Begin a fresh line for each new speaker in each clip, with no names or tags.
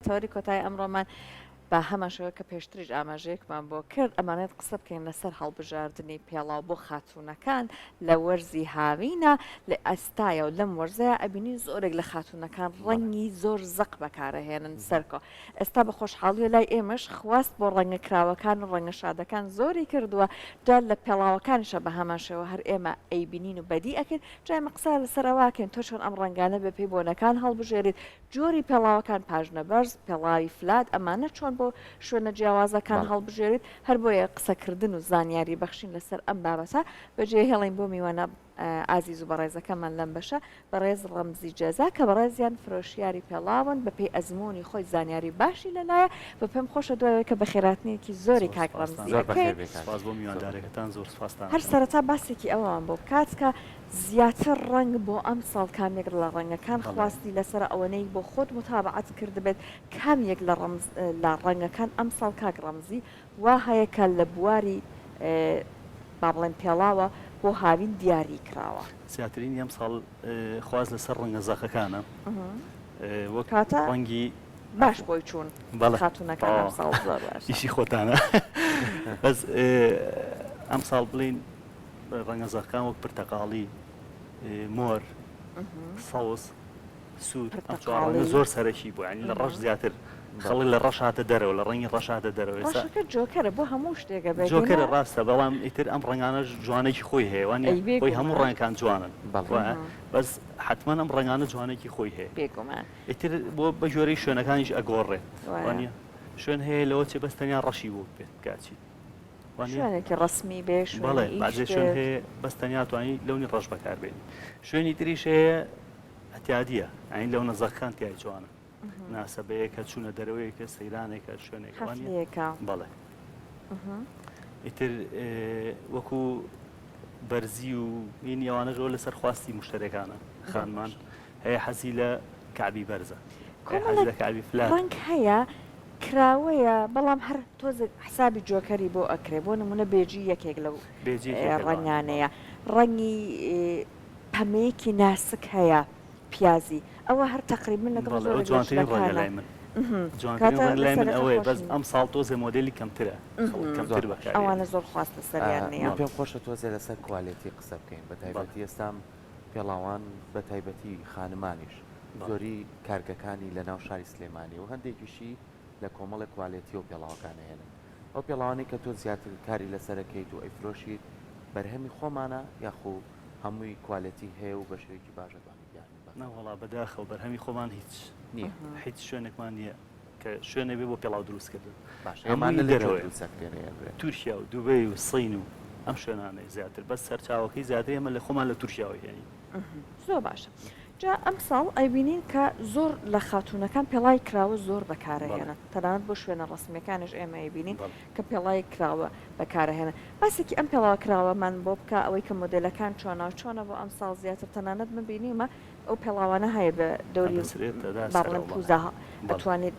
تەوەری کۆتایی ئەمڕۆمان بە هەمان شێوە کە پێشتریش ئاماژەیەکمان بۆ کرد ئەمانێت قسە بکەین لەسەر هەڵبژاردنی پێڵاو بۆ خاتوونەکان لە وەرزی هاوینە لە ئەستایە و لەم وەرزەیە ئەبینین زۆرێک لە خاتوونەکان ڕەنگی زۆر زەق بەکارەهێنن سەرکۆ ئێستا بە خۆشحاڵیە لای ئێمەش خواست بۆ ڕەنگە کراوەکان و ڕەنگە شادەکان زۆری کردووە جا لە پێڵاوەکانیشە بە هەمان شێوە هەر ئێمە ئەیبینین و بەدی ئەکەین جا ئێمە قسە لەسەر ئەوە ئەکەین تۆ چۆن ئەم ڕەنگانە بەپێی بۆنەکان هەڵبژێریت جۆری پێڵاوەکان پاژنە بەرز، پێڵاوی flat، ئەمانە چۆن بۆ شوێنە جیاوازەکان هەڵبژێریت، هەر بۆیە قسەکردن و زانیاری بەخشین لەسەر ئەم بابەتە بەجێهێڵین بۆ میوانە ئازیز و بەڕێزەکەمان لەم بەشە بەڕێز ڕەمزی جەزا کە بەڕێزیان فرۆشیاری پێڵاون بەپێی ئەزموونی خۆی زانیاری باشی لەلایە و پێم خۆشە دوای ئەوەی کە بەخێرهاتنێکی زۆری
زۆر
کاک
سوپاستان
ڕەمزی
زۆر
ئەکەین.
بەخێر بێی کاک
سوپاس بۆ
زۆر
میواندارەکەتان زۆر سوپاستان
هەر
ئەکەم.
سەرەتا باسێکی ئەوەمان بۆ بکات کە زیاتر ڕەنگ بۆ ئەمساڵ کام یەک لە ڕەنگەکان
بەڵێ.
خواستی لەسەرە ئەوەنەی بۆ خۆت موتابەعەت کردبێت کام یەک لە ڕەمز لە ڕەنگەکان ئەمساڵ کاک ڕەمزی وا هەیە کە لە بواری با بڵێن پێڵاوە بۆ هاوین دیاری کراوە؟
زیاترینی ئەمساڵ خواست لەسەر ڕەنگە زەقەکانە وەک
کەواتە
ڕەنگی
باش بۆی چوون
بەڵێ
خاتوونەکان ئەمساڵ زۆر باشە.
ئیشی خۆتانە بەس ئەمساڵ بڵێین ڕەنگە زەقەکان وەک پرتەقاڵی، مۆر، سەوز، سوور ئەم چوار ڕەنگە
پرتەقاڵی
زۆر سەرەکی بوو یانی لە ڕەش زیاتر خەڵک لە ڕەش هاتە دەرەوە لە ڕەنگی ڕەش هاتە دەرەوە ئێستا
ڕەشەکە جۆکەرە بۆ هەموو شتێکە بێ
جۆکەرە
گەنا
ڕاستە بەڵام ئیتر ئەم ڕەنگانەش جوانێکی خۆی هەیە وانیە
ئەی
خۆی هەموو
بێگومان
ڕەنگەکان جوانن
بەڵێ
وایە بەس حەتمەن ئەم ڕەنگانە جوانێکی خۆی هەیە
بێگومان
ئیتر بۆ بە گوێرەی شوێنەکانیش ئەگۆڕێت
وایە
وانیە شوێن هەیە لەوە چێ بەس تەنیا ڕەشی بۆ بێت کاچی وانیە
شوێنێکی ڕەسمی بێ
بەڵێ
شوێنی ئیش
بەعزێ شوێن
بێت
هەیە بەس تەنیا توانی لەونی ڕەش بەکاربێنی شوێنی تریش هەیە ئەتیادیە یانی لەونە زەقەکان تیای جوانە ناسەبەیەکە چوونە دەرەوەیەکە سەیرانێکە شوێنێکە وانیە
حەفلەیەکە
بەڵێ ئیتر وەکو بەرزی و هینی ئەوانەشەوە لەسەر خواستی مشتەرەکانە خانمان هەیە حەزی لە کەعبی بەرزە هەیە حەزی
کۆمەڵێک
لە کەعبی flat
ڕەنگ هەیە کراوەیە بەڵام هەر تۆزێک حسابی جۆکەری بۆ ئەکرێ بۆ نمونە بێجی یەکێک لەو
بێجی یەکێکە لەوانە بەڵێ
ڕەنگانەیە ڕەنگی پەمەیەکی ناسک هەیە پیازی ئەوە هەر تەقریبن لەگەڵ
بەڵێ ئەوە
زۆرێک لە
جوانترین ڕەنگە
شلەکانە
لای من جوانترین
کاتە
ڕەنگ لای من
لەسەرەکە
ئەوەیە
خۆش
بەس
نین
ئەم ساڵ تۆزێ مۆدێلی کەمترە خەڵک
زۆر
کەمتر
باشە
بەکاریێنێ
ئەوانە زۆر خواست لەسەریان
من
نییە
بەڵێ
پێم خۆشە تۆزێ لەسەر quality قسە بکەین بە
بەڵێ
تایبەتی ئێستا پێڵاوان بە تایبەتی خانمانیش
بەڵێ
زۆری کارگەکانی لە ناو شاری سلێمانی و هەندێکیشی لە کۆمەڵێک quality و پێڵاوەکان ئەهێنن ئەو پێڵاوانەی کە تۆ زیاتر کاری لەسەرەکەیت و ئەیفرۆشیت بەرهەمی خۆمانە یاخو هەمووی quality هەیە و بە شێوەیەکی باش ئەتوانی بیانن بە
نەوەڵا بەداخەوە بەرهەمی خۆمان هیچ
نییە.
هیچ شوێنێکمان نییە کە شوێنێ بێ بۆ پێڵاو دروست کردن
باشە
هەمووی
ئەمانە لە کوێ
دەرەوەیە
دروست ئەکرێن ئەیەنرێن؟
تورکیا و دوبەی و سین و ئەم شوێنانەی زیاتر بەس سەرچاوەکەی زیاتر ئێمە لە خۆمان لە تورکیاوە هێنین.
زۆر باشە جا ئەمساڵ ئەیبینین کە زۆر لە خاتوونەکان پێڵای کراوە زۆر بەکارەهێنن تەنانەت بۆ شوێنە ڕەسمیەکانیش ئێمە ئەیبینین کە پێڵای کراوە بەکارەهێنن باسێکی ئەم پێڵاوە کراوەمان بۆ بکە ئەوەی کە مۆدێلەکان چۆنە و چۆنە بۆ ئەمساڵ زیاتر تەنانەت من بینیومە ئەو پێڵاوانە هەیە بە دەوری با بڵێم پوزا ئەتوانیت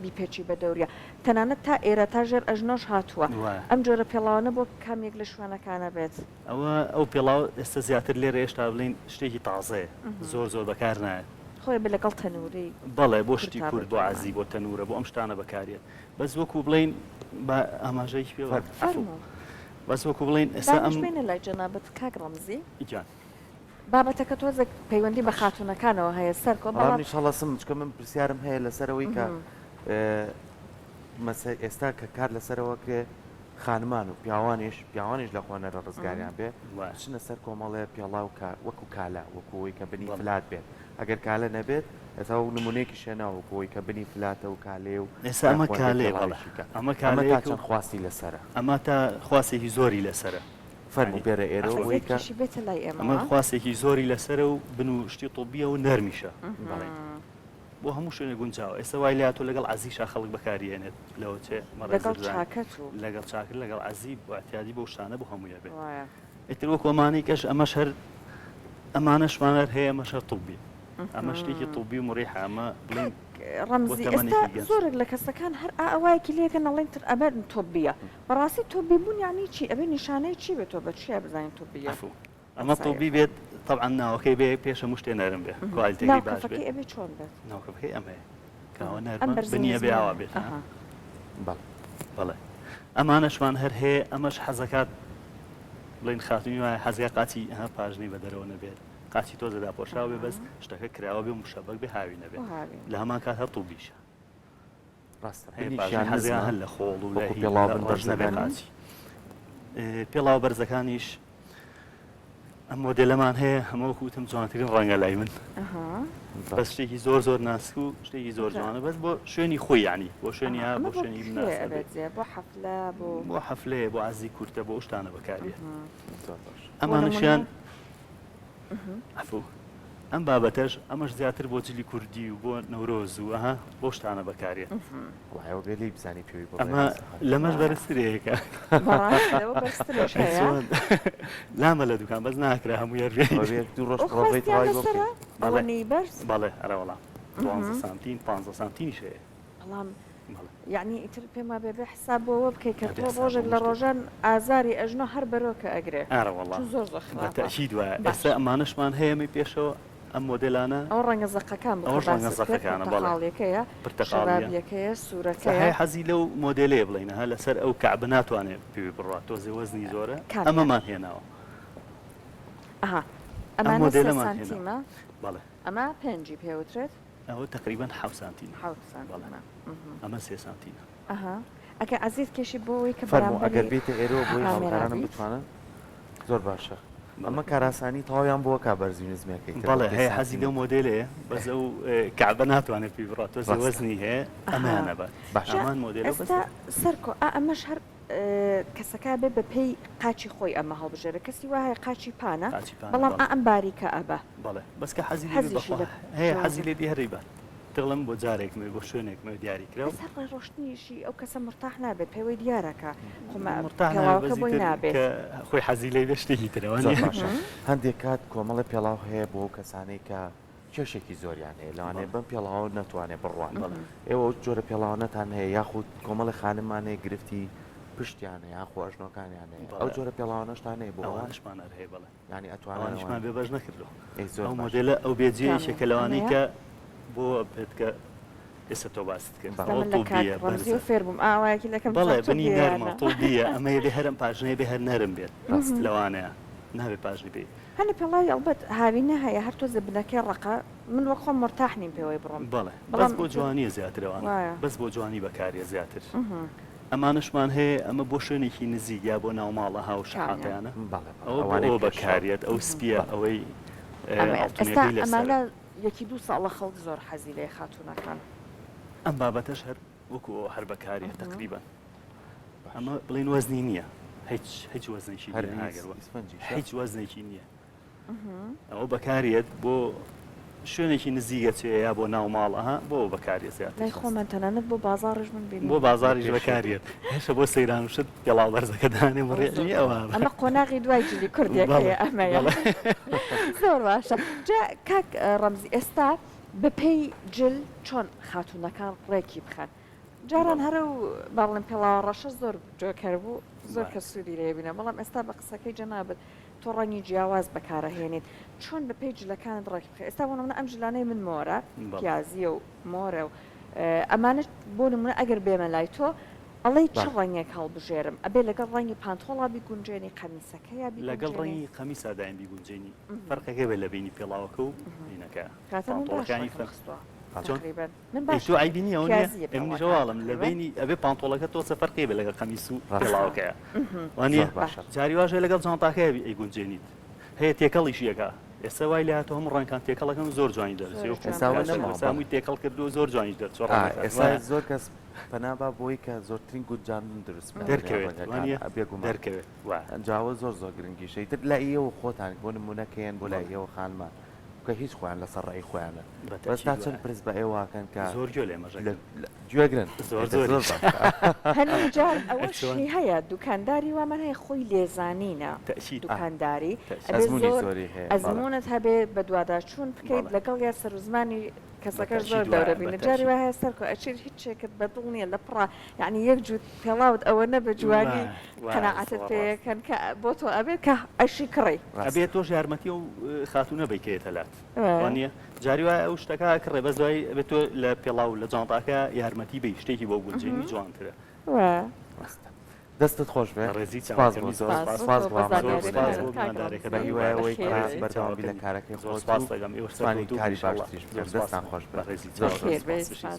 بیپێچی بە دەوریا تەنانەت تا ئێرە تا ژێر ئەژنۆش هاتووە ئەم جۆرە پێڵاوانە بۆ کام یەک لە شوێنەکانە بێت؟
ئەوە ئەو پێڵاو ئێستا زیاتر لێرە هێشتا بڵێین شتێکی تازەیە زۆر زۆر بەکار نایەت.
خۆی بە لەگەڵ تەنورەی
بەڵێ بۆ شتی
کورد
کورد بۆ عەزی بۆ تەنورە بۆ ئەم شتانە بەکاریەت بەس وەکو بڵێین با ئاماژەیەکی پێ عەفو
فەرموو.
بەس وەکو بڵێین ئێستا ئەم
دانیش بینە لای جەنابت کاک ڕەمزی.
گیان.
بابەتەکە تۆزێک پەیوەندی بە
باش.
خاتوونەکانەوە هەیە سەرکۆ
بەڵام
بەڵام.
منیش هەڵەسم چونکە من پرسیارم هەیە لەسەر ئەوەی کە مەسە ئێستا کە کار لەسەرەوە کرێ خانمان و پیاوانیش پیاوانیش لە خۆنەرە ڕزگاریان بێ بچنە سەر کۆمەڵێ پێڵاو کە وەکو کالە وەکو ئەوەی کە بنی flat بێت ئەگەر کالە نەبێت ئێستا وەک نمونەیەکیش هێناوە وەکو ئەوەی کە بنی flat ە و کالەیە و
ئێستا ئەمە
خۆی
کالەیە بەڵێ
پێڵاوێکی کە
ئەمە
ئەمە تا
کالەیەکە و
چەند خواستی لەسەرە؟
ئەمە تا خواستێکی زۆری لەسەرە
فەرموو
یانی
بێرە ئێرەوە
عەفوو
بۆی کە
ئەزیەتکێشی بێتە لای
ئەمە
ئێمەوە.
خواستێکی زۆری لەسەرە و بن و شتی طبیە و نەرمیشە بەڵێ بۆ هەموو شوێنێک گونجاوە ئێستا وای لێهاتووە لەگەڵ عەزیشا خەڵک بەکاری هێنێت لەوە چێ
لەگەڵ
مەڕێزت بزانێت
چاکەت و.
لەگەڵ چاکر لەگەڵ عەزی بۆ ئیعتیادی بەو شتانە بۆ هەمووی ئەبێت
وایە.
ئیتر وەکو ئەمانەی کەش ئەمەش هەر ئەمانەشمان هەر هەیە ئەمەش هەر طبیە ئەمە شتێکی طبی و مریحە ئەمە بڵێین
کاک
بۆ
ڕەمزی ئێستا
تەمەنێکی گەنج.
زۆرێک لە کەسەکان هەر ئاوایەکی لێکەن ئەڵێن تر ئەمە طبیە بەڕاستی طبی بوون یانی چی ئەبێ نیشانەی چی بێت تۆ بە چیا بزانین طبیە؟
عەفو ئەمە طبی بێت تەبعەن ناوەکەی بێ پێش هەموو شتێ نەرم بێ quality ەکەی باش بێ.
ناوکەفەکەی ئەبێ چۆن بێت؟
ناوکەفەکەی ئەمەیە. کاوە
ئەم
نەرمە
بەرزی
بنیە بێ
نزمیانە
ئاوا بێت ها
ئەها.
بەڵێ.
بەڵێ ئەمانەشمان هەر هەیە ئەمەش حەزەکات بڵێین خاتوونی وایە حەزگا قاچی ها پاژنەی بە دەرەوە نەبێت قاچی تۆزە داپۆشراو بێ بەس شتەکە کراوە بێ و مشەبەک بێ هاوی نەبێت لە هەمان کات هەر طوبیشە.
ڕاستە
هەیە
بنیشیان
پاژنەی حەزیان
نزمە
هەر لە خۆڵ و لە
وەکو
هی
پێڵاو
لە
بن
ڕەش نەبێ
بەرزەکانی.
قاچی پێڵاوە بەرزەکانیش ئەم مۆدێلەمان هەیە هەمە وەکو وتم جوانترین ڕەنگە لای من بەس شتێکی زۆر زۆر ناسک و شتێکی زۆر جوانە بەس بۆ شوێنی خۆی یعنی بۆ شوێنی ها بۆ شوێنی مناسە بێت
بۆ حەفلە بۆ
بۆ حەفلەیە بۆ عەزی کورتە بۆ شتانە بەکارێت ئەمانەشیان عەفو ئەم بابەتەش ئەمەش زیاتر بۆ جلی کوردی و بۆ نەورۆز و ئەها بۆ شتانە بەکارێت
وەڵای ئەوە بێ لێی بزانی پێوی بڵێ
ئەمە لەمەش بەرزترەیەکە
بەڕاست لەوە بەرزترش هەیە
لامە لە دوکان بەس ناکرا هەموو یەر بێ
ئەوە بێ دوو ڕۆژ پرۆڤەی تەواوی بۆ بکەین
بەڵێ بەرز
بەڵێ ئەرە وەڵا 12 سانتیم 15 سانتیمیش هەیە
بەڵام یەعنی ئیتر پێم وابێ بێ حساب بۆ ئەوە بکەی کە تۆ ڕۆژێک لە ڕۆژان ئازاری ئەژنۆ هەر بەرۆکە ئەگرێ
ئارە وەڵا
چون زۆر زۆر
بە
خراپە
تەئکید وایە
باش
ئێستا ئەمانەشمان هەیە ئەمەی پێشەوە ئەم مۆدێلانە
ئەوە ڕەنگە زەقەکان بوو کە
ئەوەش ڕەنگە
باست کرد
زەقەکانە بەڵێ
پرتەقاڵیەکەیە
پرتەقاڵیە
شەبابیەکەیە
سە
سوورەکەیە
هەیە حەزی لەو مۆدێلەیە بڵێین ها لەسەر ئەو کەعبە ناتوانێ پێوی بڕوا تۆزێ وەزنی زۆرە
کامیان
ئەمەمان هێناوە
ئەها
ئەم
ئەمانە سێ
مۆدێلەمان هێناوە
سانتیمە
بەڵێ
ئەمە پێنجی پێوترێت
ئەوە تەقریبەن حەوت سانتیمە.
حەوت
بەڵێ
سانتیمە.
ئەمە سێ سانتیمە.
ئەها ئەگەر عەزیز کێشی بۆ ئەوەی کە
فەرموو ئەگەر
بەرامبەری
بێیتە ئێرەوە بۆی
ئامێرا
هاوکارانم
بیت.
بتوانن زۆر باشە
بەڵێ.
ئەمە کاراسانی تەواویان بۆ کا بەرزی و نزمیەکەی تر
بەڵێ
بەپێی
هەیە حەزی
سانتیم
لەو مۆدێلەیە بەس ئەو کەعبە ناتوانێت پێی بڕات تۆزێ
ڕاستە.
وەزنی هەیە
ئەها
ئەمەیان ئەبات
باشە.
جا
هەمان مۆدێلە بەس
ئێستا سەرکۆ ئا ئەمەش هەر کەسەکە بێ بە پێی قاچی خۆی ئەمە هەڵبژێرێ کەسی وا هەیە قاچی پانە
قاچی پانە
بەڵام
بەڵێ.
ئا ئەم باریکە ئەبا.
بەڵێ بەس کە حەزی لێ بێ
حەزیشی
بەخوا
لە
هەیە حەزی
جوانە.
لێ بێ هەر ئەیبات. دڵم بۆ جارێکم بۆ شوێنێکم دیاری کراو.
بەس هەر ڕێ ڕۆشتنیشی ئەو کەسە مورتاح نابێت پێوەی دیارە کە خۆ مە
مورتاح نابێت
پێڵاوەکە
بەس
بۆی
ئیتر
نابێت.
کە خۆی حەزی لێی بێ شتێکی ترە
زۆر
وانیە؟
باشە هەندێک کات کۆمەڵێ پێڵاو هەیە بۆ ئەو کەسانەی کە کێشێکی زۆریان هەیە لەوانەیە
بەڵێ.
بەم پێڵاوە نەتوانێ بڕوات
بەڵێ.
ئێوە ئەو جۆرە پێڵاوانەتان هەیە یاخود کۆمەڵێ خانممان هەیە گرفتی پشتیان هەیە یاخۆ ئەژنۆکانیان هەیە ئەو
بەڵێ.
جۆرە پێڵاوانەشتان هەیە بۆ ئەوان؟
ئەوانەشمان هەر هەیە بەڵێ.
یانی ئەتوانن
ئەوانیشمان
ئەوان
بێ بەش نەکردووە.
ئەی زۆر
ئەو
باشە.
مۆدێلە ئەو بێجێ
کامە؟
یەکێکە لەوانەی
ئەمەیە؟
کە بۆ بێت کە ئێستا تۆ باست کرد
بەڵێ.
ئێستا
ئەوە
من لە کاک
طوبییە
ڕەمزیەوە
بەرزە.
فێر بووم ئاوایەکی لەکەم
بەڵێ
چاک
بنی
طوبییە
نەرمە
یانە.
طوبییە ئەمەیە بێ هەر ئەم پاژنەیە بێ هەر نەرم بێت
ڕاستە.
لەوانەیە نابێ پاژنی پێی.
هەنێ پێڵاوی ئەڵبەت هاوینە هەیە هەر تۆزێ بنەکەی ڕەقە من وەک خۆم مورتاح نیم پێوەی بڕۆم
بەڵێ بەس
بەڵام
بۆ
ئیتر
جوانیە زیاتر ئەوانە
وایە.
بەس بۆ جوانی بەکاریە زیاتر. ئەمانەشمان هەیە ئەمە بۆ شوێنێکی نزیک یا بۆ ناوماڵ ئەها و
کامیان؟
شەحاتەیانە
بەڵێ بەڵێ
ئەوە بۆ
ئەوانەی
ئەوە
پێشەوە.
بەکاریەت ئەو سپیە
بەڵێ.
ئەوەی
ئەمەیە ئێستا
ئاڵتونیەکەی لەسەرە.
ئەمانە یەکی دوو ساڵە خەڵک زۆر حەزی لێیە خاتوونەکان.
ئەم بابەتەش هەر وەکو ئەوە هەر بەکاریە تەقریبەن ئەمە بڵێین وەزنی نییە هیچ هیچ وەزنێکی
هەر
نییە ئاگەر وە
ئیسفەنجیشە؟
هیچ وەزنێکی نییە ئەوە بەکاریەت بۆ شوێنێکی نزیک ئەچێ یا بۆ ناو ماڵ ئەها بۆ ئەوە بەکاریەت زیاتر.
لای خۆمان تەنانەت بۆ بازاڕیش من بینیومە.
بۆ بازاڕیش بەکاریەت هێشتا بۆ سەیران و شت پێڵاو بەرزەکە دانێ مڕێ نیە ئەوە.
ئەمە قۆناغی دوای جلی کوردیەکەیە ئەمەیە. زۆر باشە جا کاک ڕەمزی ئێستا بەپێی جل چۆن خاتوونەکان ڕێکی بخەن جاران هەر ئەو با بڵێم پێڵاوە ڕەشە زۆر جۆکەر بوو زۆر کەس سوودی لێ بینە بەڵام ئێستا بە قسەکەی جەنابت تۆ ڕەنگی جیاواز بەکارەهێنیت چۆن بە پێی جلەکانت ڕێک بخەی ئێستا بۆ نمونە ئەم جلانەی من مۆرە پیازیە و مۆرە و ئەمانە بۆ نمونە ئەگەر بێمە لای تۆ ئەڵێی چ ڕەنگێک هەڵبژێرم ئەبێ لەگەڵ ڕەنگی پانتۆڵا بیگونجێنی قەمیسەکەیا
لەگەڵ
بیگونجێنی؟
ڕەنگی قەمیسا دایم بیگونجێنی فەرقەکەی بێ لە بەینی پێڵاوەکە و هینەکە
کاتە من باش
پانتۆڵەکانی
ڕەنگم
فەرق
خستووە
چۆن؟
تەقریبەن من
ئەی
باش
تۆ عەیبی نییە ئەوە نییە
پیازییە
ئەی منیش
پێڵاوەکان
ئەوە ئەڵێم لە
تەقریبەن
بەینی ئەبێ پانتۆڵەکە تۆزە فەرقی بێ لەگەڵ قەمیس و
ڕاستە
پێڵاوەکەیا وانییە
زۆر باشە
جاری واش هەیە لەگەڵ جانتاکەیا بی ئەیگونجێنیت هەیە تێکەڵیشی ئەکا ئێستا وای لێهاتووە هەموو ڕەنگەکان تێکەڵ ئەکەن و زۆر جوانی دەرچێ
زۆریش
وەکو
جوان
ئێستا ئەوە
پیاسە
نەماوە
ئێستا
بەڵێ
هەمووی تێکەڵ کردووە زۆر جوانیش دەرچووە
ئا
ڕەنگەکان
ئێستا
وایە
زۆر کەس پەنا با بۆی کە زۆرترین گونجاندن دروست بکات لە نێوان
دەرکەوێت
ڕەنگەکان
وانییە
بێگومان
دەرکەوێت وایە.
ئەنجا ئەوە زۆر زۆر گرنگیشە ئیتر لای ئێوە خۆتان بۆ نموونە کە یەن بۆ لای
بەڵێ.
ئێوە خانمان کە هیچ خۆیان لەسەر ڕەئی خۆیانن
بە
بەس
تەئکید
تا چەند
وایە.
پرس بە ئێوە ئەکەن کە
زۆر گوێ لە ئێمەش
لە
ئەگرن.
لە گوێگرن
زۆر
ئیتر زۆر
زۆریش.
باشە.
هەنێ جار
ئەی
ئەوەشی
چۆن؟
هەیە دوکانداری وامان هەیە خۆی لێزانینە
تەئکید.
ئا.
دوکانداری
تەئکید.
ئەبێ
ئەزموونی
زۆر
زۆری هەیە بەڵێ.
ئەزموونت هەبێ بەدواداچوون بکەیت
بەڵێ.
لەگەڵیا سەروزمانی
تەئکید.
کەسەکەش زۆر دەورە بینە جاری وایە هەیە سەرکۆ ئەچیت هیچ شتێکت بە دڵ نییە لە پڕا یعنی یەک جووت پێڵاوت ئەوە نەبێ جوانی قەناعەتت پێ کەن کە بۆ تۆ ئەبێت کە ئەشی کڕی.
ئەبێت تۆش یارمەتی ئەو خاتوونە بەی کە یەتە لات وانیە جاری وایە ئەو شتەکە ئەکڕێ بەس دوای ئەبێت تۆ لە پێڵاو لە جانتاکە یارمەتی بەی شتێکی بۆ گونجێنی جوانترە.
ڕاستە. دەستت خۆش بێ.
بەڕێزی
سپاس بۆ
چاوەکەمی
زۆر
زۆر سپاس
سپاس بۆ
بۆ
ئامادەبوونت.
سپاس بۆ میوانداریەکەتان
بە هیوای ئەوەی کە
بەڕێزی
بەردەوام بی لە
چاوەکەمی
کارەکەی
زۆر
خۆت
سپاس
و
دەکەم ئێوەش
بتوانی
سەرکەوتوو بن
کاری
ان شاءاللە
باشتریش
زۆر
بکەن
سپاس
دەستتان خۆش بێ
بەڕێزی
زۆر
چاوەکەم
زۆر
بەخێر
سپاس.
بێی سپاس.